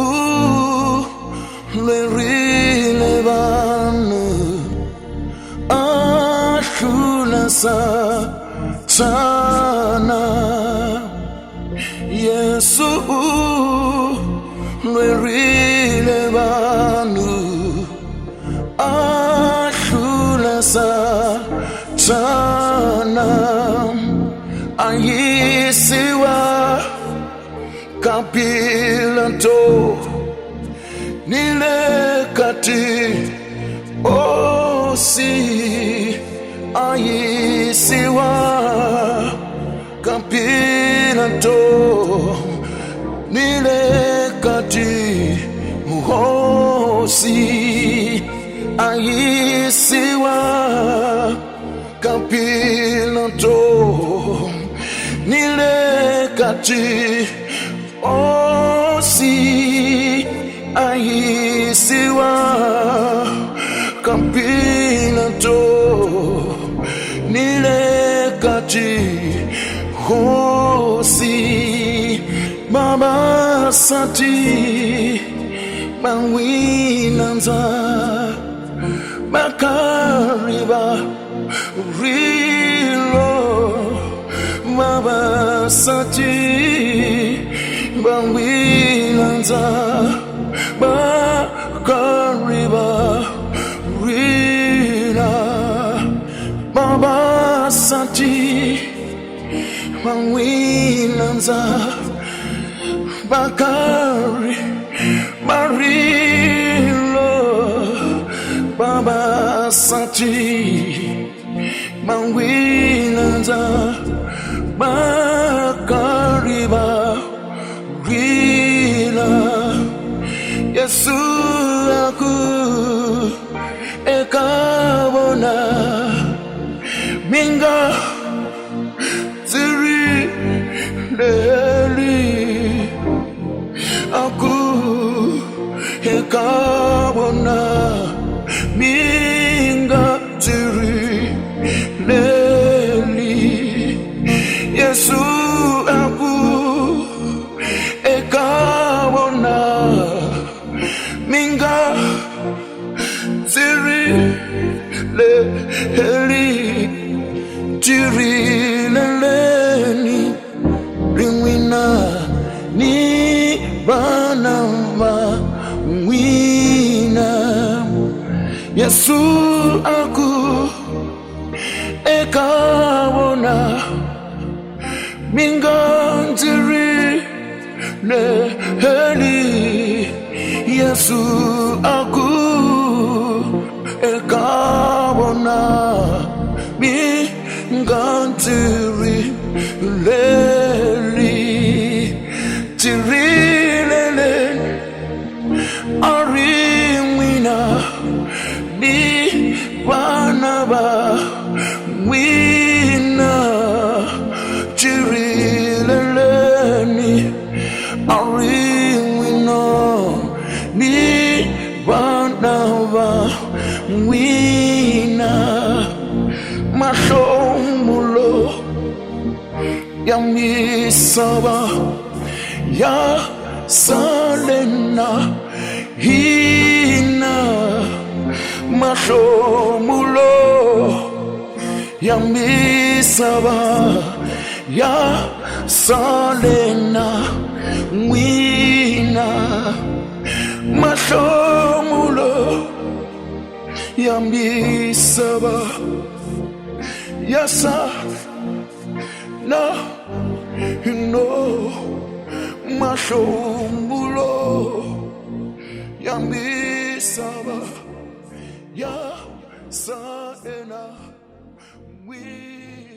u lwerile vanhu a hlula Sathana. Yesu u lwerile vanhu a hlula Sathana. A yisiwa ka Pilato ni le ka tihosi, a yisiwa ka Pilato ni le ka tihosi, a yisiwa ka Pilato ni le ka tihosi, a yisiwa ka Pilato ni le ka tihosi. Vavasati va n'wi landza va karhi va rilo, vavasati va n'wi landza va karhi va rila, vavasati va n'wi landza va karhi va rilo, vavasati va n'wi landza va karhi va rila. Yesu a ku eka vona, mi nga ndzi rileli. A ku eka vona, mi nga ndzi rileli. Yesu a ku eka vona, mi nga ndzi rileli. Tirileleni ri n'wina ni vana va n'wina. Yesu a ku eka vona, mi nga ndzi rileli. Yesu a ku eka vona, mi nga ndzi rileli. Tirileleni a ri n'wina ni vana va n'wina. Tirileleni a ri n'wina ni vana va n'wina. Mahlomulo ya misava ya salena hina, mahlomulo ya misava ya salena n'wina, mahlomulo ya misava ya sa na hino, mahlomulo ya misava ya salena n'wina.